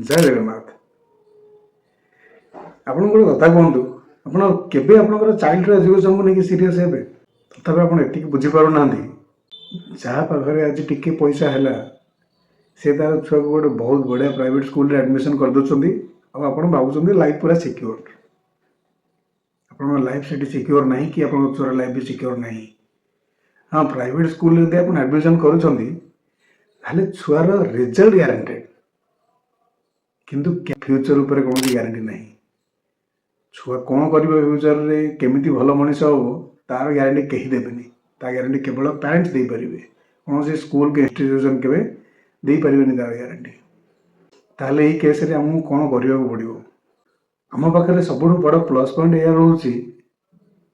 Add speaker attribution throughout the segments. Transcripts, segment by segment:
Speaker 1: ଜୟ ଜଗନ୍ନାଥ। ଆପଣ ଗୋଟେ କଥା କୁହନ୍ତୁ, ଆପଣ କେବେ ଆପଣଙ୍କର ଚାଇଲ୍ଡର ଏଜୁକେସନକୁ ନେଇକି ସିରିୟସ୍ ହେବେ? ତଥାପି ଆପଣ ଏତିକି ବୁଝିପାରୁନାହାନ୍ତି, ଯାହା ପାଖରେ ଆଜି ଟିକେ ପଇସା ହେଲା, ସେ ତାର ଛୁଆକୁ ଗୋଟେ ବହୁତ ବଢ଼ିଆ ପ୍ରାଇଭେଟ୍ ସ୍କୁଲରେ ଆଡ଼ମିସନ୍ କରିଦେଉଛନ୍ତି। ଆଉ ଆପଣ ଭାବୁଛନ୍ତି ଲାଇଫ୍ ପୁରା ସିକ୍ୟୁର। ଆପଣଙ୍କ ଲାଇଫ୍ ସେଠି ସିକ୍ୟୁର ନାହିଁ କି ଆପଣଙ୍କ ଛୁଆର ଲାଇଫ୍ ବି ସିକ୍ୟୁର ନାହିଁ। ହଁ, ପ୍ରାଇଭେଟ୍ ସ୍କୁଲରେ ଯଦି ଆପଣ ଆଡ଼ମିସନ୍ କରୁଛନ୍ତି, ତାହେଲେ ଛୁଆର ରେଜଲ୍ଟ ଗ୍ୟାରେଣ୍ଟେଡ଼, କିନ୍ତୁ ଫ୍ୟୁଚର ଉପରେ କୌଣସି ଗ୍ୟାରେଣ୍ଟି ନାହିଁ। ଛୁଆ କ'ଣ କରିବ ଫ୍ୟୁଚରରେ, କେମିତି ଭଲ ମଣିଷ ହେବ, ତାର ଗ୍ୟାରେଣ୍ଟି କେହି ଦେବେନି। ତା ଗ୍ୟାରେଣ୍ଟି କେବଳ ପ୍ୟାରେଣ୍ଟସ୍ ଦେଇପାରିବେ। କୌଣସି ସ୍କୁଲ କି ଇନଷ୍ଟିଟ୍ୟୁସନ୍ କେବେ ଦେଇପାରିବେନି ତାର ଗ୍ୟାରେଣ୍ଟି। ତାହେଲେ ଏଇ କେସ୍ରେ ଆମକୁ କ'ଣ କରିବାକୁ ପଡ଼ିବ? ଆମ ପାଖରେ ସବୁଠୁ ବଡ଼ ପ୍ଲସ୍ ପଏଣ୍ଟ ଏଇଆ ରହୁଛି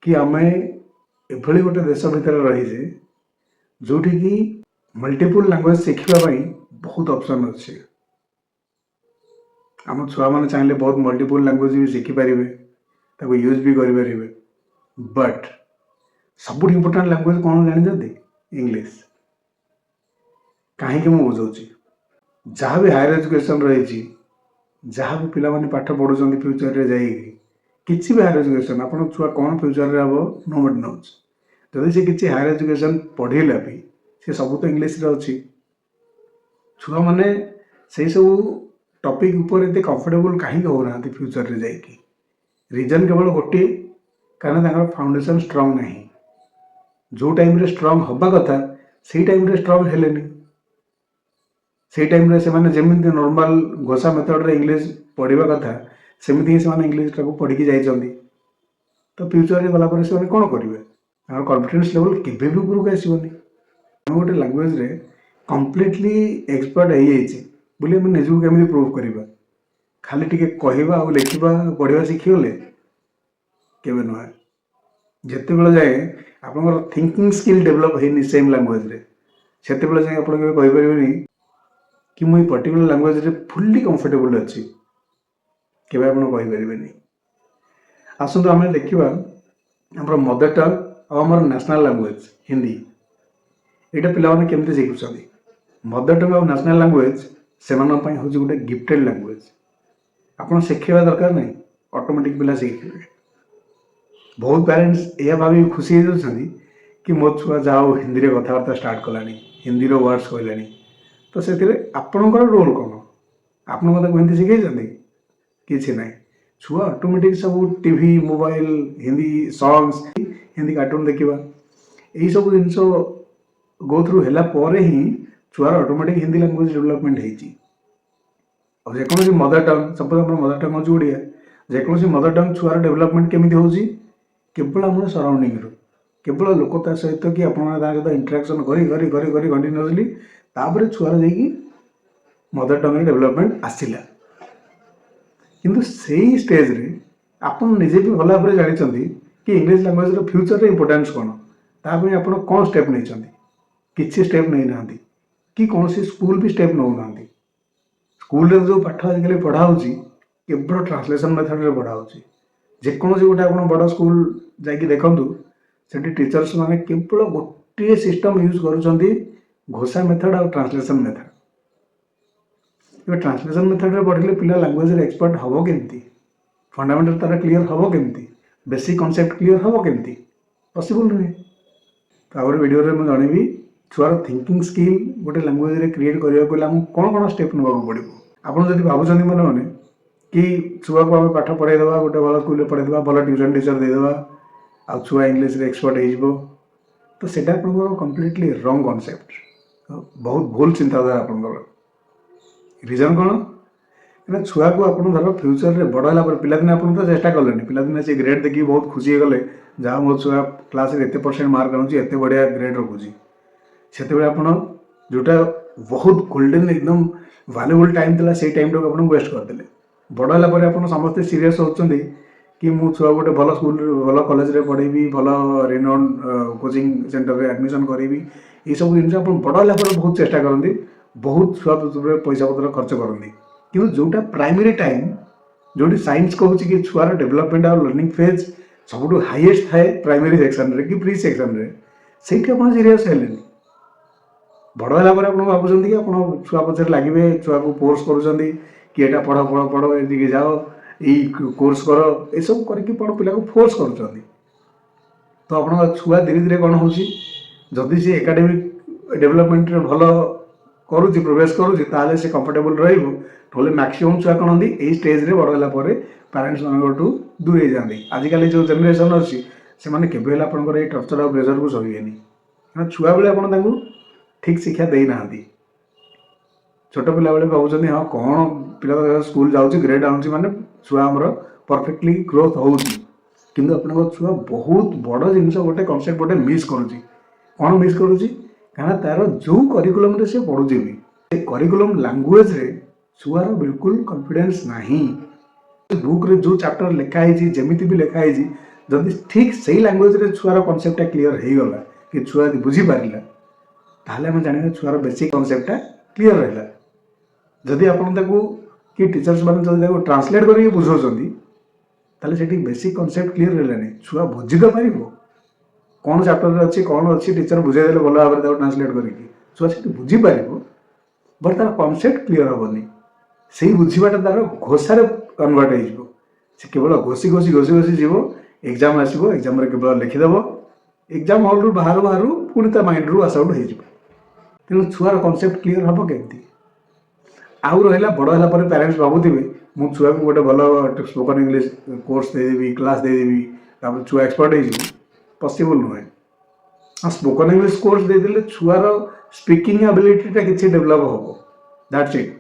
Speaker 1: କି ଆମେ ଏଭଳି ଗୋଟେ ଦେଶ ଭିତରେ ରହିଛେ, ଯେଉଁଠିକି ମଲ୍ଟିପୁଲ୍ ଲାଙ୍ଗୁଏଜ୍ ଶିଖିବା ପାଇଁ ବହୁତ ଅପସନ୍ ଅଛି। ଆମ ଛୁଆମାନେ ଚାହିଁଲେ ବହୁତ ମଲ୍ଟିପୁଲ୍ ଲାଙ୍ଗୁଏଜ୍ ବି ଶିଖିପାରିବେ, ତାକୁ ୟୁଜ୍ ବି କରିପାରିବେ। ବଟ୍ ସବୁଠୁ ଇମ୍ପୋର୍ଟାଣ୍ଟ ଲାଙ୍ଗୁଏଜ୍ କ'ଣ ଜାଣିଛନ୍ତି? ଇଂଲିଶ। କାହିଁକି, ମୁଁ ବୁଝାଉଛି। ଯାହା ବି ହାୟର ଏଜୁକେସନ୍ ରହିଛି, ଯାହା ବି ପିଲାମାନେ ପାଠ ପଢ଼ୁଛନ୍ତି, ଫ୍ୟୁଚରରେ ଯାଇକି କିଛି ବି ହାୟର ଏଜୁକେସନ୍, ଆପଣଙ୍କ ଛୁଆ କ'ଣ ଫ୍ୟୁଚରରେ ହେବ, ନୋବଡି ନୋଜ୍। ଯଦି ସେ କିଛି ହାୟର ଏଜୁକେସନ୍ ପଢ଼ିଲା ବି, ସେ ସବୁ ତ ଇଂଲିଶରେ ଅଛି। ଛୁଆମାନେ ସେଇ ସବୁ ଟପିକ୍ ଉପରେ ଏତେ କମ୍ଫର୍ଟେବୁଲ୍ କାହିଁକି ହେଉନାହାନ୍ତି ଫ୍ୟୁଚରରେ ଯାଇକି? ରିଜନ୍ କେବଳ ଗୋଟିଏ, କାରଣ ତାଙ୍କର ଫାଉଣ୍ଡେସନ୍ ଷ୍ଟ୍ରଙ୍ଗ ନାହିଁ। ଯେଉଁ ଟାଇମ୍ରେ ଷ୍ଟ୍ରଙ୍ଗ ହେବା କଥା, ସେଇ ଟାଇମ୍ରେ ଷ୍ଟ୍ରଙ୍ଗ ହେଲେନି। ସେଇ ଟାଇମ୍ରେ ସେମାନେ ଯେମିତି ନର୍ମାଲ ଘୋଷା ମେଥଡ଼ରେ ଇଂଲିଶ ପଢ଼ିବା କଥା, ସେମିତି ହିଁ ସେମାନେ ଇଂଲିଶଟାକୁ ପଢ଼ିକି ଯାଇଛନ୍ତି। ତ ଫ୍ୟୁଚରରେ ଗଲା ପରେ ସେମାନେ କ'ଣ କରିବେ? ତାଙ୍କର କନଫିଡେନ୍ସ ଲେଭେଲ୍ କେବେ ବି ଉପରକୁ ଆସିବନି। ଆମେ ଗୋଟେ ଲାଙ୍ଗୁଏଜରେ କମ୍ପ୍ଲିଟଲି ଏକ୍ସପର୍ଟ ହେଇଯାଇଛି ବୋଲି ଆମେ ନିଜକୁ କେମିତି ପ୍ରୁଭ୍ କରିବା? ଖାଲି ଟିକେ କହିବା ଆଉ ଲେଖିବା ପଢ଼ିବା ଶିଖିଗଲେ କେବେ ନୁହେଁ। ଯେତେବେଳେ ଯାଏ ଆପଣଙ୍କର ଥିଙ୍କିଂ ସ୍କିଲ୍ ଡେଭଲପ୍ ହେଇନି ସେମ୍ ଲାଙ୍ଗୁଏଜରେ, ସେତେବେଳେ ଯାଏଁ ଆପଣ କେବେ କହିପାରିବେନି କି ମୁଁ ଏଇ ପର୍ଟିକୁଲାର ଲାଙ୍ଗୁଏଜରେ ଫୁଲ୍ଲି କମ୍ଫର୍ଟେବୁଲ୍ ଅଛି। କେବେ ଆପଣ କହିପାରିବେନି। ଆସନ୍ତୁ ଆମେ ଦେଖିବା, ଆମର ମଦର ଟଙ୍ଗ ଆଉ ଆମର ନ୍ୟାସନାଲ୍ ଲାଙ୍ଗୁଏଜ ହିନ୍ଦୀ, ଏଇଟା ପିଲାମାନେ କେମିତି ଶିଖୁଛନ୍ତି। ମଦର ଟଙ୍ଗ ଆଉ ନ୍ୟାସନାଲ୍ ଲାଙ୍ଗୁଏଜ ସେମାନଙ୍କ ପାଇଁ ହେଉଛି ଗୋଟେ ଗିଫ୍ଟେଡ୍ ଲାଙ୍ଗୁଏଜ। ଆପଣ ଶିଖେଇବା ଦରକାର ନାହିଁ, ଅଟୋମେଟିକ୍ ପିଲା ଶିଖିବେ। ବହୁତ ପ୍ୟାରେଣ୍ଟସ୍ ଏହା ଭାବିକି ଖୁସି ହେଇଯାଉଛନ୍ତି କି ମୋ ଛୁଆ ଯାହା ହଉ ହିନ୍ଦୀରେ କଥାବାର୍ତ୍ତା ଷ୍ଟାର୍ଟ କଲାଣି, ହିନ୍ଦୀର ୱାର୍ଡ଼ସ୍ କହିଲାଣି। ତ ସେଥିରେ ଆପଣଙ୍କର ରୋଲ୍ କ'ଣ? ଆପଣ କ'ଣ ତାକୁ ହିନ୍ଦୀ ଶିଖେଇଛନ୍ତି? କିଛି ନାହିଁ। ଛୁଆ ଅଟୋମେଟିକ୍ ସବୁ TV, mobile, Hindi ସଙ୍ଗସ୍, Hindi cartoon ଦେଖିବା, ଏଇସବୁ ଜିନିଷ ଗୋ ଥ୍ରୁ ହେଲା ପରେ ହିଁ ଛୁଆର ଅଟୋମେଟିକ୍ ହିନ୍ଦୀ ଲାଙ୍ଗୁଏଜ ଡେଭଲପମେଣ୍ଟ ହେଇଛି। ଆଉ ଯେକୌଣସି ମଦର ଟଙ୍ଗ, ସପୋଜ ଆମର ମଦର ଟଙ୍ଗ ହେଉଛି ଓଡ଼ିଆ, ଯେକୌଣସି ମଦର ଟଙ୍ଗ ଛୁଆର ଡେଭଲପମେଣ୍ଟ କେମିତି ହେଉଛି? କେବଳ ଆମର ସରାଉଣ୍ଡିଂରୁ, କେବଳ ଲୋକ ତା ସହିତ କି ଆପଣ ତା ସହିତ ଇଣ୍ଟରାକ୍ସନ୍ କରି କରି କରି କରି କଣ୍ଟିନ୍ୟୁଅସଲି, ତାପରେ ଛୁଆର ଯାଇକି ମଦର ଟଙ୍ଗରେ ଡେଭଲପମେଣ୍ଟ ଆସିଲା। କିନ୍ତୁ ସେଇ ଷ୍ଟେଜରେ ଆପଣ ନିଜେ ବି ଭଲ ଭାବରେ ଜାଣିଛନ୍ତି କି ଇଂଲିଶ ଲାଙ୍ଗୁଏଜର ଫ୍ୟୁଚରରେ ଇମ୍ପୋର୍ଟାନ୍ସ କ'ଣ। ତା ପାଇଁ ଆପଣ କ'ଣ ଷ୍ଟେପ୍ ନେଇଛନ୍ତି? କିଛି ଷ୍ଟେପ୍ ନେଇନାହାନ୍ତି କି କୌଣସି ସ୍କୁଲ ବି ଷ୍ଟେପ୍ ନେଉନାହାନ୍ତି। ସ୍କୁଲରେ ଯେଉଁ ପାଠ ଆଜିକାଲି ପଢ଼ା ହେଉଛି, କେବଳ ଟ୍ରାନ୍ସଲେସନ୍ ମେଥଡ଼ରେ ପଢ଼ା ହେଉଛି। ଯେକୌଣସି ଗୋଟେ ଆପଣ ବଡ଼ ସ୍କୁଲ ଯାଇକି ଦେଖନ୍ତୁ, ସେଠି ଟିଚର୍ସ ମାନେ କେବଳ ଗୋଟିଏ ସିଷ୍ଟମ୍ ୟୁଜ୍ କରୁଛନ୍ତି, ଘୋଷା ମେଥଡ଼ ଆଉ ଟ୍ରାନ୍ସଲେସନ୍ ମେଥଡ଼। ଏବେ ଟ୍ରାନ୍ସଲେସନ୍ ମେଥଡ଼ରେ ପଢ଼ିଲେ ପିଲା ଲାଙ୍ଗୁଏଜରେ ଏକ୍ସପର୍ଟ ହେବ କେମିତି? ଫଣ୍ଡାମେଣ୍ଟାଲ ତାର କ୍ଲିୟର ହେବ କେମିତି? ବେସିକ୍ କନସେପ୍ଟ କ୍ଲିୟର ହେବ କେମିତି? ପସିବଲ୍ ନୁହେଁ। ତାପରେ ଭିଡ଼ିଓରେ ମୁଁ ଜଣେଇବି, ଛୁଆର ଥିଙ୍କିଂ ସ୍କିଲ୍ ଗୋଟେ ଲାଙ୍ଗୁଏଜରେ କ୍ରିଏଟ୍ କରିବାକୁ ହେଲେ ଆମକୁ କ'ଣ କ'ଣ ଷ୍ଟେପ୍ ନେବାକୁ ପଡ଼ିବ। ଆପଣ ଯଦି ଭାବୁଛନ୍ତି ମନେ ମନେ କି ଛୁଆକୁ ଆମେ ପାଠ ପଢ଼େଇଦେବା, ଗୋଟେ ଭଲ ସ୍କୁଲରେ ପଢ଼େଇଦେବା, ଭଲ ଟ୍ୟୁସନ୍ ଟିଚର୍ ଦେଇଦେବା ଆଉ ଛୁଆ ଇଂଲିଶରେ ଏକ୍ସପର୍ଟ ହେଇଯିବ, ତ ସେଇଟା ଆପଣଙ୍କର କମ୍ପ୍ଲିଟଲି ରଙ୍ଗ କନସେପ୍ଟ, ବହୁତ ଭୁଲ ଚିନ୍ତାଧାରା ଆପଣଙ୍କର। ରିଜନ୍ କ'ଣ କାହିଁକିନା ଛୁଆକୁ ଆପଣ ଧର ଫ୍ୟୁଚରରେ ବଡ଼ ହେଲା ପରେ, ପିଲାଦିନେ ଆପଣ ତ ଚେଷ୍ଟା କଲେନି। ପିଲାଦିନେ ସେ ଗ୍ରେଡ଼୍ ଦେଖିକି ବହୁତ ଖୁସି ହେଇଗଲେ, ଯାହା ମୋ ଛୁଆ କ୍ଲାସ୍ରେ ଏତେ ପରସେଣ୍ଟ ମାର୍କ ଆଣୁଛି, ଏତେ ବଢ଼ିଆ ଗ୍ରେଡ଼୍ ରଖୁଛି। ସେତେବେଳେ ଆପଣ ଯେଉଁଟା ବହୁତ ଗୋଲ୍ଡେନ୍, ଏକଦମ ଭାଲ୍ୟୁବୁଲ୍ ଟାଇମ୍ ଥିଲା, ସେଇ ଟାଇମ୍ଟାକୁ ଆପଣ ୱେଷ୍ଟ କରିଦେଲେ। ବଡ଼ ହେଲା ପରେ ଆପଣ ସମସ୍ତେ ସିରିୟସ୍ ହେଉଛନ୍ତି କି ମୁଁ ଛୁଆକୁ ଗୋଟେ ଭଲ ସ୍କୁଲରେ, ଭଲ କଲେଜରେ ପଢ଼େଇବି, ଭଲ ରିନାଉଣ୍ଡ କୋଚିଂ ସେଣ୍ଟରରେ ଆଡ଼ମିସନ୍ କରେଇବି। ଏଇସବୁ ଜିନିଷ ଆପଣ ବଡ଼ ହେଲା ପରେ ବହୁତ ଚେଷ୍ଟା କରନ୍ତି, ବହୁତ ଛୁଆ ଉପରେ ପଇସା ପତ୍ର ଖର୍ଚ୍ଚ କରନ୍ତି। କିନ୍ତୁ ଯେଉଁଟା ପ୍ରାଇମେରୀ ଟାଇମ୍, ଯେଉଁଠି ସାଇନ୍ସ କହୁଛି କି ଛୁଆର ଡେଭଲପମେଣ୍ଟ ଆଉ ଲର୍ଣ୍ଣିଂ ଫେଜ୍ ସବୁଠୁ ହାଇଏଷ୍ଟ ଥାଏ ପ୍ରାଇମେରୀ ସେକ୍ସନରେ କି ପ୍ରି ସେକ୍ସନରେ, ସେଇଠି ଆପଣ ସିରିୟସ୍ ହେଲେନି। ବଡ଼ ହେଲା ପରେ ଆପଣ ଭାବୁଛନ୍ତି କି ଆପଣ ଛୁଆ ପଛରେ ଲାଗିବେ, ଛୁଆକୁ ଫୋର୍ସ କରୁଛନ୍ତି କି କି ଏଇଟା ପଢ଼ ପଢ଼ ପଢ଼, ଏଠିକି ଯାଅ, ଏଇ କୋର୍ସ କର, ଏସବୁ କରିକି କ'ଣ ପିଲାକୁ ଫୋର୍ସ କରୁଛନ୍ତି। ତ ଆପଣଙ୍କ ଛୁଆ ଧୀରେ ଧୀରେ କ'ଣ ହେଉଛି, ଯଦି ସେ ଏକାଡେମିକ୍ ଡେଭଲପମେଣ୍ଟରେ ଭଲ କରୁଛି, ପ୍ରୋଗ୍ରେସ୍ କରୁଛି, ତାହେଲେ ସେ କମ୍ଫର୍ଟେବଲ୍ ରହିବ। ନହେଲେ ମ୍ୟାକ୍ସିମମ୍ ଛୁଆ କ'ଣ ହୁଅନ୍ତି, ଏଇ ଷ୍ଟେଜ୍ରେ ବଡ଼ ହେଲା ପରେ ପ୍ୟାରେଣ୍ଟସ୍ ମାନଙ୍କଠୁ ଦୂରେଇ ଯାଆନ୍ତି। ଆଜିକାଲି ଯେଉଁ ଜେନେରେସନ୍ ଅଛି, ସେମାନେ କେବେ ହେଲେ ଆପଣଙ୍କର ଏଇ ଟର୍ଚର୍ ଆଉ ପ୍ରେସର୍କୁ ସହିବେନି, କାରଣ ଛୁଆବେଳେ ଆପଣ ତାଙ୍କୁ ଠିକ୍ ଶିକ୍ଷା ଦେଇନାହାନ୍ତି। ଛୋଟ ପିଲାବେଳେ ଭାବୁଛନ୍ତି, ହଁ, କ'ଣ ପିଲା ସ୍କୁଲ ଯାଉଛି, ଗ୍ରେଡ୍ ଆଣୁଛି, ମାନେ ଛୁଆ ଆମର ପରଫେକ୍ଟଲି ଗ୍ରୋଥ୍ ହେଉଛି। କିନ୍ତୁ ଆପଣଙ୍କ ଛୁଆ ବହୁତ ବଡ଼ ଜିନିଷ ଗୋଟେ, କନସେପ୍ଟ ଗୋଟେ ମିସ୍ କରୁଛି। କ'ଣ ମିସ୍ କରୁଛି? କାରଣ ତାର ଯେଉଁ କରିକୁଲମ୍ରେ ସେ ପଢ଼ୁଛି ବି, ସେ କରିକୁଲମ୍ ଲାଙ୍ଗୁଏଜରେ ଛୁଆର ବିଲକୁଲ କନଫିଡେନ୍ସ ନାହିଁ। ବୁକ୍ରେ ଯେଉଁ ଚାପ୍ଟର ଲେଖା ହେଇଛି, ଯେମିତି ବି ଲେଖା ହେଇଛି, ଯଦି ଠିକ୍ ସେଇ ଲାଙ୍ଗୁଏଜରେ ଛୁଆର କନସେପ୍ଟଟା କ୍ଲିଅର ହେଇଗଲା କି ଛୁଆ ଯଦି ବୁଝିପାରିଲା, ତାହେଲେ ଆମେ ଜାଣିବା ଛୁଆର ବେସିକ୍ କନସେପ୍ଟଟା କ୍ଲିଅର ରହିଲା। ଯଦି ଆପଣ ତାକୁ କି ଟିଚର୍ସ ମାନେ ଯଦି ତାକୁ ଟ୍ରାନ୍ସଲେଟ୍ କରିକି ବୁଝାଉଛନ୍ତି, ତାହେଲେ ସେଠି ବେସିକ୍ କନସେପ୍ଟ କ୍ଲିଅର ହେଲାନି। ଛୁଆ ବୁଝି ତ ପାରିବ କ'ଣ ଚାପ୍ଟରରେ ଅଛି, କ'ଣ ଅଛି, ଟିଚର ବୁଝେଇଦେଲେ ଭଲ ଭାବରେ ତାକୁ ଟ୍ରାନ୍ସଲେଟ୍ କରିକି, ଛୁଆ ସେଠି ବୁଝିପାରିବ, ବଟ୍ ତାର କନସେପ୍ଟ କ୍ଲିଅର ହେବନି। ସେଇ ବୁଝିବାଟା ତାର ଘୋଷାରେ କନଭର୍ଟ ହେଇଯିବ। ସେ କେବଳ ଘୋଷି ଘୋଷି ଘୋଷି ଘୋଷି ଯିବ। ଏକ୍ଜାମ୍ ଆସିବ, ଏକ୍ଜାମ୍ରେ କେବଳ ଲେଖିଦେବ, ଏକ୍ଜାମ୍ ହଲ୍ରୁ ବାହାରୁ ବାହାରୁ ପୁଣି ତା ମାଇଣ୍ଡରୁ ୱାସ୍ ଆଉଟ୍ ହେଇଯିବ। ତେଣୁ ଛୁଆର କନସେପ୍ଟ କ୍ଲିଅର ହେବ କେମିତି? ଆଉ ରହିଲା, ବଡ଼ ହେଲା ପରେ ପ୍ୟାରେଣ୍ଟସ୍ ଭାବୁଥିବେ, ମୁଁ ଛୁଆକୁ ଗୋଟେ ଭଲ ସ୍ପୋକନ୍ ଇଂଲିଶ କୋର୍ସ ଦେଇଦେବି, କ୍ଲାସ୍ ଦେଇଦେବି, ତାପରେ ଛୁଆ ଏକ୍ସପର୍ଟ ହେଇଯିବ। ପସିବଲ୍ ନୁହେଁ। ହଁ, ସ୍ପୋକନ୍ ଇଂଲିଶ କୋର୍ସ ଦେଇଦେଲେ ଛୁଆର ସ୍ପିକିଂ ଆବିଲିଟିଟା କିଛି ଡେଭଲପ୍ ହେବ, that's it.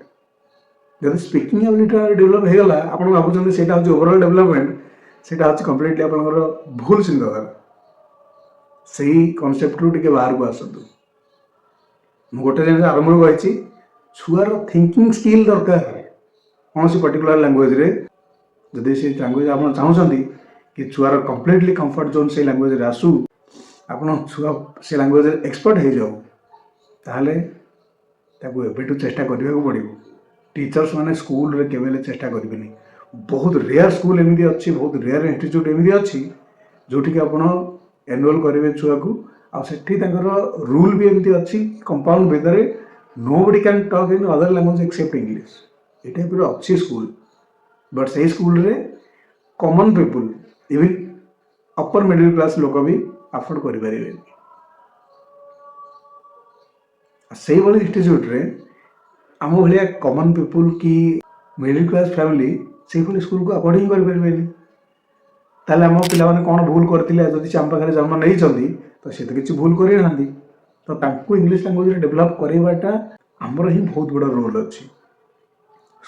Speaker 1: ଯଦି ସ୍ପିକିଂ ଆବିଲିଟିଟା ଡେଭଲପ୍ ହେଇଗଲା, ଆପଣ ଭାବୁଛନ୍ତି ସେଇଟା ହେଉଛି ଓଭରଅଲ୍ ଡେଭଲପମେଣ୍ଟ, ସେଇଟା ହେଉଛି କମ୍ପ୍ଲିଟଲି ଆପଣଙ୍କର ଭୁଲ ଚିନ୍ତାଧାରା। ସେଇ କନସେପ୍ଟରୁ ଟିକେ ବାହାରକୁ ଆସନ୍ତୁ। ମୁଁ ଗୋଟେ ଜିନିଷ ଆରମ୍ଭରୁ କହିଛି, ଛୁଆର ଥିଙ୍କିଂ ସ୍କିଲ୍ ଦରକାର କୌଣସି ପର୍ଟିକୁଲାର ଲାଙ୍ଗୁଏଜରେ। ଯଦି ସେଇ ଲାଙ୍ଗୁଏଜ ଆପଣ ଚାହୁଁଛନ୍ତି କି ଛୁଆର କମ୍ପ୍ଲିଟଲି କମ୍ଫର୍ଟ ଜୋନ୍ ସେଇ ଲାଙ୍ଗୁଏଜରେ ଆସୁ, ଆପଣ ଛୁଆ ସେ ଲାଙ୍ଗୁଏଜରେ ଏକ୍ସପର୍ଟ ହେଇଯାଉ, ତାହେଲେ ତାକୁ ଏବେଠୁ ଚେଷ୍ଟା କରିବାକୁ ପଡ଼ିବ। ଟିଚର୍ସ ମାନେ ସ୍କୁଲରେ କେବେ ହେଲେ ଚେଷ୍ଟା କରିବେନି। ବହୁତ ରେୟାର ସ୍କୁଲ ଏମିତି ଅଛି, ବହୁତ ରେୟାର ଇନଷ୍ଟିଚ୍ୟୁଟ୍ ଏମିତି ଅଛି, ଯେଉଁଠିକି ଆପଣ ଏନରୋଲ୍ କରିବେ ଛୁଆକୁ, ଆଉ ସେଠି ତାଙ୍କର ରୁଲ୍ ବି ଏମିତି ଅଛି, କମ୍ପାଉଣ୍ଡ ଭିତରେ nobody can talk in other language except English। ଏ ଟାଇପ୍ର ଅଛି ସ୍କୁଲ। ବଟ୍ ସେଇ ସ୍କୁଲରେ common people, even upper middle class ଲୋକ ବି ଆଫୋର୍ଡ କରିପାରିବେନି। ଆଉ ସେଇଭଳି ଇନଷ୍ଟିଚ୍ୟୁଟ୍ରେ ଆମ ଭଳିଆ କମନ୍ ପିପୁଲ୍ କି ମିଡ଼ିଲ୍ କ୍ଲାସ୍ ଫ୍ୟାମିଲି ସେଇଭଳି ସ୍କୁଲକୁ ଆଫୋର୍ଡ ହିଁ କରିପାରିବେନି। ତାହେଲେ ଆମ ପିଲାମାନେ କ'ଣ ଭୁଲ କରିଥିଲେ? ଯଦି ସେ ଆମ ପାଖରେ ଜନ୍ମ ନେଇଛନ୍ତି, ତ ସେ ତ କିଛି ଭୁଲ କରିନାହାନ୍ତି। ତ ତାଙ୍କୁ ଇଂଲିଶ ଲାଙ୍ଗୁଏଜରେ ଡେଭଲପ୍ କରାଇବାଟା ଆମର ହିଁ ବହୁତ ବଡ଼ ରୋଲ୍ ଅଛି।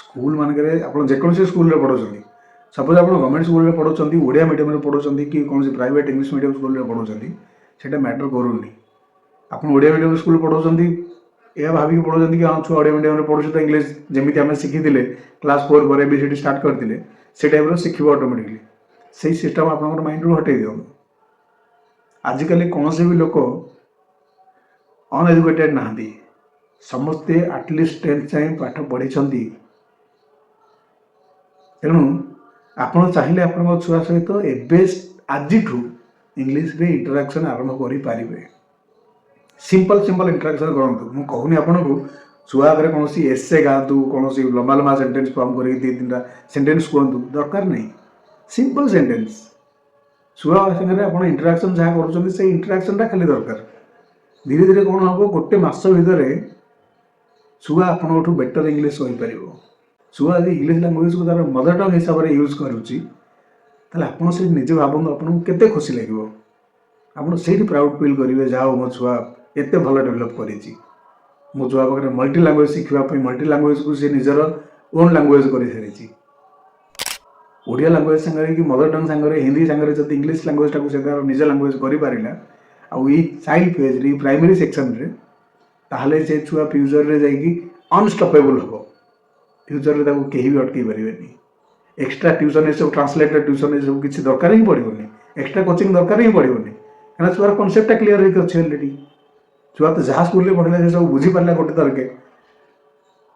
Speaker 1: ସ୍କୁଲ ମାନଙ୍କରେ ଆପଣ ଯେକୌଣସି ସ୍କୁଲରେ ପଢ଼ୁଛନ୍ତି, ସପୋଜ ଆପଣ ଗଭର୍ଣ୍ଣମେଣ୍ଟ ସ୍କୁଲରେ ପଢ଼ୁଛନ୍ତି, ଓଡ଼ିଆ ମିଡ଼ିୟମରେ ପଢ଼ୁଛନ୍ତି କି କୌଣସି ପ୍ରାଇଭେଟ୍ ଇଂଲିଶ ମିଡ଼ିୟମ ସ୍କୁଲରେ ପଢ଼ୁଛନ୍ତି, ସେଇଟା ମ୍ୟାଟର କରୁନି। ଆପଣ ଓଡ଼ିଆ ମିଡ଼ିୟମ ସ୍କୁଲ ପଢ଼ୁଛନ୍ତି, ଏହା ଭାବିକି ପଢ଼ୁଛନ୍ତି କି ହଁ, ଛୁଆ ଓଡ଼ିଆ ମିଡ଼ିୟମରେ ପଢ଼ୁଛି ତ ଇଂଲିଶ ଯେମିତି ଆମେ ଶିଖିଥିଲେ, କ୍ଲାସ୍ 4 ପରେ ABCD start କରିଥିଲେ, ସେ ଟାଇପ୍ର ଶିଖିବ ଅଟୋମେଟିକଲି, ସେଇ ସିଷ୍ଟମ୍ ଆପଣଙ୍କର ମାଇଣ୍ଡରୁ ହଟେଇ ଦିଅନ୍ତୁ। ଆଜିକାଲି କୌଣସି ବି ଲୋକ ଅନଏଜୁକେଟେଡ୍ ନାହାନ୍ତି। ସମସ୍ତେ ଆଟଲିଷ୍ଟ 10th ଯାଏଁ ପାଠ ପଢ଼ିଛନ୍ତି। ତେଣୁ ଆପଣ ଚାହିଁଲେ ଆପଣଙ୍କ ଛୁଆ ସହିତ ଏବେ ଆଜିଠୁ ଇଂଲିଶରେ ଇଣ୍ଟରାକ୍ସନ୍ ଆରମ୍ଭ କରିପାରିବେ। ସିମ୍ପଲ୍ ସିମ୍ପଲ୍ ଇଣ୍ଟରାକ୍ସନ୍ କରନ୍ତୁ। ମୁଁ କହୁନି ଆପଣଙ୍କୁ ଛୁଆ ଆଗରେ କୌଣସି ଏସେ ଗାଆନ୍ତୁ, କୌଣସି ଲମ୍ବା ଲମ୍ବା ସେଣ୍ଟେନ୍ସ ଫର୍ମ କରିକି ଦୁଇ ତିନିଟା ସେଣ୍ଟେନ୍ସ କୁହନ୍ତୁ, ଦରକାର ନାହିଁ। ସିମ୍ପଲ୍ ସେଣ୍ଟେନ୍ସ, ଛୁଆ ସାଙ୍ଗରେ ଆପଣ ଇଣ୍ଟରାକ୍ସନ୍ ଯାହା କରୁଛନ୍ତି, ସେଇ ଇଣ୍ଟରାକ୍ସନ୍ଟା ଖାଲି ଦରକାର। ଧୀରେ ଧୀରେ କ'ଣ ହେବ, ଗୋଟେ ମାସ ଭିତରେ ଛୁଆ ଆପଣଙ୍କଠୁ ବେଟର୍ ଇଂଲିଶ କହିପାରିବ। ଛୁଆ ଯଦି ଇଂଲିଶ ଲାଙ୍ଗୁଏଜକୁ ତାର ମଦର ଟଙ୍ଗ ହିସାବରେ ୟୁଜ୍ କରୁଛି, ତାହେଲେ ଆପଣ ସେଇଠି ନିଜେ ଭାବନ୍ତୁ, ଆପଣଙ୍କୁ କେତେ ଖୁସି ଲାଗିବ। ଆପଣ ସେଇଠି ପ୍ରାଉଡ଼ ଫିଲ୍ କରିବେ, ଯାହା ହଉ, ମୋ ଛୁଆ ଏତେ ଭଲ ଡେଭଲପ୍ କରିଛି, ମୋ ଛୁଆ ପାଖରେ ମଲ୍ଟି ଲାଙ୍ଗୁଏଜ ଶିଖିବା ପାଇଁ, ମଲ୍ଟି ଲାଙ୍ଗୁଏଜକୁ ସେ ନିଜର ଓନ୍ ଲାଙ୍ଗୁଏଜ କରିସାରିଛି। ଓଡ଼ିଆ ଲାଙ୍ଗୁଏଜ ସାଙ୍ଗରେ କି ମଦର ଟଙ୍ଗ ସାଙ୍ଗରେ, ହିନ୍ଦୀ ସାଙ୍ଗରେ ଯଦି ଇଂଲିଶ ଲାଙ୍ଗୁଏଜଟାକୁ ସେ ତାର ନିଜ ଲାଙ୍ଗୁଏଜ କରିପାରିଲା, ଆଉ ଏଇ ଚାଇଲ୍ଡ ଫେଜ୍ରେ, ଏଇ ପ୍ରାଇମେରୀ ସେକ୍ସନରେ, ତାହେଲେ ସେ ଛୁଆ ଫ୍ୟୁଚରରେ ଯାଇକି ଅନଷ୍ଟପେବୁଲ୍ ହେବ। ଫ୍ୟୁଚରରେ ତାକୁ କେହି ବି ଅଟକେଇ ପାରିବେନି। ଏକ୍ସଟ୍ରା ଟ୍ୟୁସନ୍ ଏସବୁ, ଟ୍ରାନ୍ସଲେଟର ଟ୍ୟୁସନ୍ ଏସବୁ କିଛି ଦରକାର ହିଁ ପଡ଼ିବନି। ଏକ୍ସଟ୍ରା କୋଚିଂ ଦରକାର ହିଁ ପଡ଼ିବନି, କାରଣ ଛୁଆର କନସେପ୍ଟଟା କ୍ଲିୟର ହେଇକି ଅଛି ଅଲରେଡ଼ି। ଛୁଆ ତ ଯାହା ସ୍କୁଲରେ ପଢ଼ିଲା, ସେ ସବୁ ବୁଝିପାରିଲା ଗୋଟେ ଥରକେ।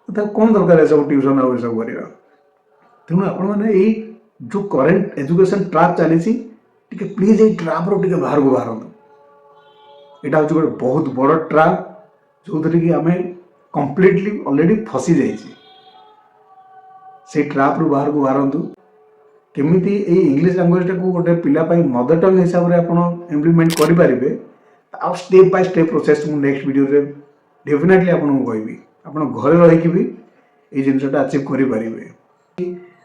Speaker 1: ତ ତାକୁ କ'ଣ ଦରକାର ଏସବୁ ଟ୍ୟୁସନ୍ ଆଉ ଏସବୁ କରିବା? ତେଣୁ ଆପଣମାନେ ଏଇ ଯେଉଁ କରେଣ୍ଟ ଏଜୁକେସନ୍ ଟ୍ରାପ୍ ଚାଲିଛି, ଟିକେ ପ୍ଲିଜ୍ ଏଇ ଟ୍ରାପ୍ରୁ ଟିକେ ବାହାରକୁ ବାହାରନ୍ତୁ। ଏଇଟା ହେଉଛି ଗୋଟେ ବହୁତ ବଡ଼ ଟ୍ରାପ୍, ଯେଉଁଥିରେ କି ଆମେ କମ୍ପ୍ଲିଟଲି ଅଲରେଡ଼ି ଫସି ଯାଇଛେ। ସେଇ ଟ୍ରାପ୍ରୁ ବାହାରକୁ ବାହାରନ୍ତୁ। କେମିତି ଏଇ ଇଂଲିଶ ଲାଙ୍ଗୁଏଜଟାକୁ ଗୋଟେ ପିଲା ପାଇଁ ମଦର ଟଙ୍ଗ ହିସାବରେ ଆପଣ ଇମ୍ପ୍ଲିମେଣ୍ଟ କରିପାରିବେ, ଆଉ ଷ୍ଟେପ୍ ବାଇ ଷ୍ଟେପ୍ ପ୍ରୋସେସ୍ ମୁଁ ନେକ୍ସଟ ଭିଡ଼ିଓରେ ଡେଫିନେଟଲି ଆପଣଙ୍କୁ କହିବି। ଆପଣ ଘରେ ରହିକି ବି ଏଇ ଜିନିଷଟା ଆଚିଭ୍ କରିପାରିବେ।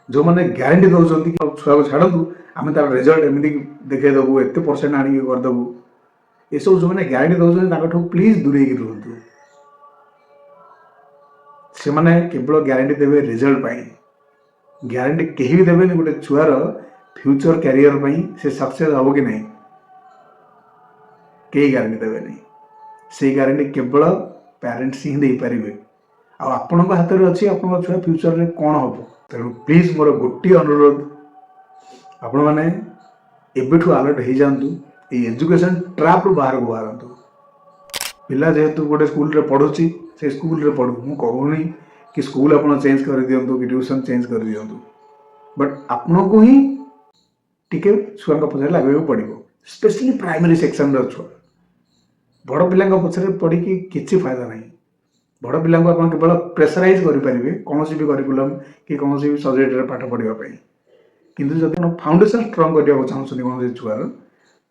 Speaker 1: ଯେଉଁମାନେ ଗ୍ୟାରେଣ୍ଟି ଦେଉଛନ୍ତି କି ଛୁଆକୁ ଛାଡ଼ନ୍ତୁ, ଆମେ ତାର ରେଜଲ୍ଟ ଏମିତି ଦେଖେଇଦେବୁ, ଏତେ ପରସେଣ୍ଟ ଆଣିକି କରିଦେବୁ, ଏସବୁ ଯେଉଁମାନେ ଗ୍ୟାରେଣ୍ଟି ଦେଉଛନ୍ତି, ତାଙ୍କଠୁ ପ୍ଲିଜ୍ ଦୂରେଇକି ରୁହନ୍ତୁ। ସେମାନେ କେବଳ ଗ୍ୟାରେଣ୍ଟି ଦେବେ ରେଜଲ୍ଟ ପାଇଁ। ଗ୍ୟାରେଣ୍ଟି କେହି ବି ଦେବେନି ଗୋଟେ ଛୁଆର ଫ୍ୟୁଚର କ୍ୟାରିୟର ପାଇଁ ସେ ସକ୍ସେସ୍ ହେବ କି ନାହିଁ, କେହି ଗ୍ୟାରେଣ୍ଟି ଦେବେନି। ସେଇ ଗ୍ୟାରେଣ୍ଟି କେବଳ ପ୍ୟାରେଣ୍ଟସ୍ ହିଁ ଦେଇପାରିବେ ଆଉ ଆପଣଙ୍କ ହାତରେ ଅଛି ଆପଣଙ୍କ ଛୁଆ ଫ୍ୟୁଚରରେ କ'ଣ ହେବ। ତେଣୁ ପ୍ଲିଜ୍, ମୋର ଗୋଟିଏ ଅନୁରୋଧ, ଆପଣମାନେ ଏବେଠୁ ଆଲର୍ଟ ହେଇଯାଆନ୍ତୁ, ଏଇ ଏଜୁକେସନ୍ ଟ୍ରାପ୍ରୁ ବାହାରକୁ ବାହାରନ୍ତୁ। ପିଲା ଯେହେତୁ ଗୋଟେ ସ୍କୁଲରେ ପଢ଼ୁଛି, ସେ ସ୍କୁଲରେ ପଢ଼ୁ। ମୁଁ କହୁନି କି ସ୍କୁଲ ଆପଣ ଚେଞ୍ଜ କରିଦିଅନ୍ତୁ କି ଟ୍ୟୁସନ୍ ଚେଞ୍ଜ କରିଦିଅନ୍ତୁ, ବଟ୍ ଆପଣଙ୍କୁ ହିଁ ଟିକେ ଛୁଆଙ୍କ ପଛରେ ଲାଗିବାକୁ ପଡ଼ିବ, ସ୍ପେଶାଲି ପ୍ରାଇମେରୀ ସେକ୍ସନର ଛୁଆ। ବଡ଼ ପିଲାଙ୍କ ପଛରେ ପଡ଼ିକି କିଛି ଫାଇଦା ନାହିଁ। ବଡ଼ ପିଲାଙ୍କୁ ଆପଣ କେବଳ ପ୍ରେସରାଇଜ୍ କରିପାରିବେ କୌଣସି ବି କରିକୁଲମ୍ କି କୌଣସି ବି ସବଜେକ୍ଟରେ ପାଠ ପଢ଼ିବା ପାଇଁ। କିନ୍ତୁ ଯଦି ଆପଣ ଫାଉଣ୍ଡେସନ୍ ଷ୍ଟ୍ରଙ୍ଗ କରିବାକୁ ଚାହୁଁଛନ୍ତି କୌଣସି ଛୁଆର,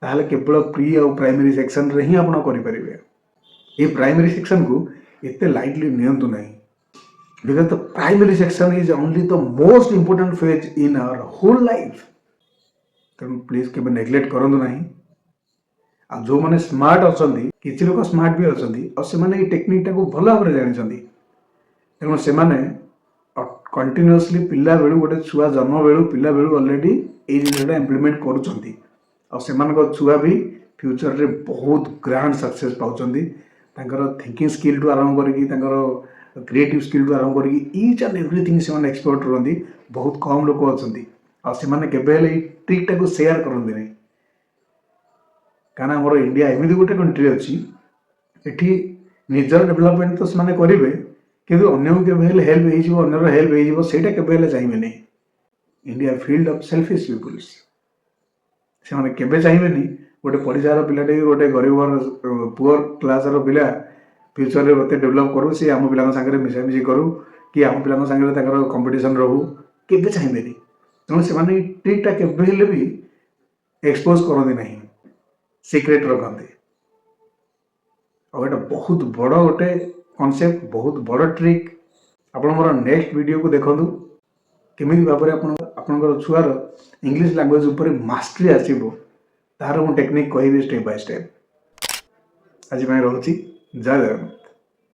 Speaker 1: ତାହେଲେ କେବଳ ପ୍ରି ଆଉ ପ୍ରାଇମେରୀ ସେକ୍ସନରେ ହିଁ ଆପଣ କରିପାରିବେ। ଏଇ ପ୍ରାଇମେରୀ ସେକ୍ସନକୁ ଏତେ ଲାଇଟଲି ନିଅନ୍ତୁ ନାହିଁ, because the primary section is only the most important phase in our whole life. ତେଣୁ ପ୍ଲିଜ୍ କେବେ ନେଗ୍ଲେକ୍ଟ କରନ୍ତୁ ନାହିଁ। ଆଉ ଯେଉଁମାନେ ସ୍ମାର୍ଟ ଅଛନ୍ତି, କିଛି ଲୋକ ସ୍ମାର୍ଟ ବି ଅଛନ୍ତି ଆଉ ସେମାନେ ଏଇ ଟେକ୍ନିକଟାକୁ ଭଲ ଭାବରେ ଜାଣିଛନ୍ତି। ତେଣୁ ସେମାନେ କଣ୍ଟିନ୍ୟୁଅସଲି ପିଲାବେଳୁ, ଗୋଟେ ଛୁଆ ଜନ୍ମ ବେଳୁ, ପିଲାବେଳୁ ଅଲରେଡ଼ି ଏଇ ଜିନିଷଟା ଇମ୍ପ୍ଲିମେଣ୍ଟ କରୁଛନ୍ତି ଆଉ ସେମାନଙ୍କ ଛୁଆ ବି ଫ୍ୟୁଚରରେ ବହୁତ ଗ୍ରାଣ୍ଡ ସକ୍ସେସ୍ ପାଉଛନ୍ତି। ତାଙ୍କର ଥିଙ୍କିଂ ସ୍କିଲ୍ଠୁ ଆରମ୍ଭ କରିକି, ତାଙ୍କର କ୍ରିଏଟିଭ୍ ସ୍କିଲ୍ଠୁ ଆରମ୍ଭ କରିକି, ଇଚ୍ ଆଣ୍ଡ ଏଭ୍ରିଥିଙ୍ଗ ସେମାନେ ଏକ୍ସପର୍ଟ ରୁହନ୍ତି। ବହୁତ କମ୍ ଲୋକ ଅଛନ୍ତି ଆଉ ସେମାନେ କେବେ ହେଲେ ଏଇ ଟ୍ରିକ୍ଟାକୁ ସେୟାର କରନ୍ତିନି। କାରଣ ଆମର ଇଣ୍ଡିଆ ଏମିତି ଗୋଟେ କଣ୍ଟ୍ରି ଅଛି, ଏଠି ନିଜର ଡେଭଲପମେଣ୍ଟ ତ ସେମାନେ କରିବେ, କିନ୍ତୁ ଅନ୍ୟକୁ କେବେ ହେଲେ ହେଲ୍ପ ହେଇଯିବ, ଅନ୍ୟର ହେଲ୍ପ ହେଇଯିବ, ସେଇଟା କେବେ ହେଲେ ଚାହିଁବେନି। India filled of selfish peoples. ସେମାନେ କେବେ ଚାହିଁବେନି ଗୋଟେ ପଡ଼ିଶାର ପିଲାଟେ ବି, ଗୋଟେ ଗରିବ ଘର, ପୁଅର କ୍ଲାସର ପିଲା ଫ୍ୟୁଚରରେ ଏତେ ଡେଭଲପ୍ କରୁ, ସେ ଆମ ପିଲାଙ୍କ ସାଙ୍ଗରେ ମିଶାମିଶି କରୁ କି ଆମ ପିଲାଙ୍କ ସାଙ୍ଗରେ ତାଙ୍କର କମ୍ପିଟିସନ୍ ରହୁ, କେବେ ଚାହିଁବେନି। ତେଣୁ ସେମାନେ ଏଇ ଟ୍ରିକ୍ଟା କେବେ ହେଲେ ବି ଏକ୍ସପୋଜ୍ କରନ୍ତି ନାହିଁ, ସିକ୍ରେଟ୍ ରଖନ୍ତି। ଆଉ ଏଇଟା ବହୁତ ବଡ଼ ଗୋଟେ କନସେପ୍ଟ, ବହୁତ ବଡ଼ ଟ୍ରିକ୍। ଆପଣ ମୋର ନେକ୍ସଟ ଭିଡ଼ିଓକୁ ଦେଖନ୍ତୁ, କେମିତି ଭାବରେ ଆପଣ ଆପଣଙ୍କର ଛୁଆର ଇଂଲିଶ ଲାଙ୍ଗୁଏଜ ଉପରେ ମାଷ୍ଟରୀ ଆସିବ, ତାହାର ମୁଁ ଟେକ୍ନିକ୍ କହିବି ଷ୍ଟେପ୍ ବାଇ ଷ୍ଟେପ୍। ଆଜି ପାଇଁ ରହୁଛି। ଜୟ ଜଗନ୍ନାଥ।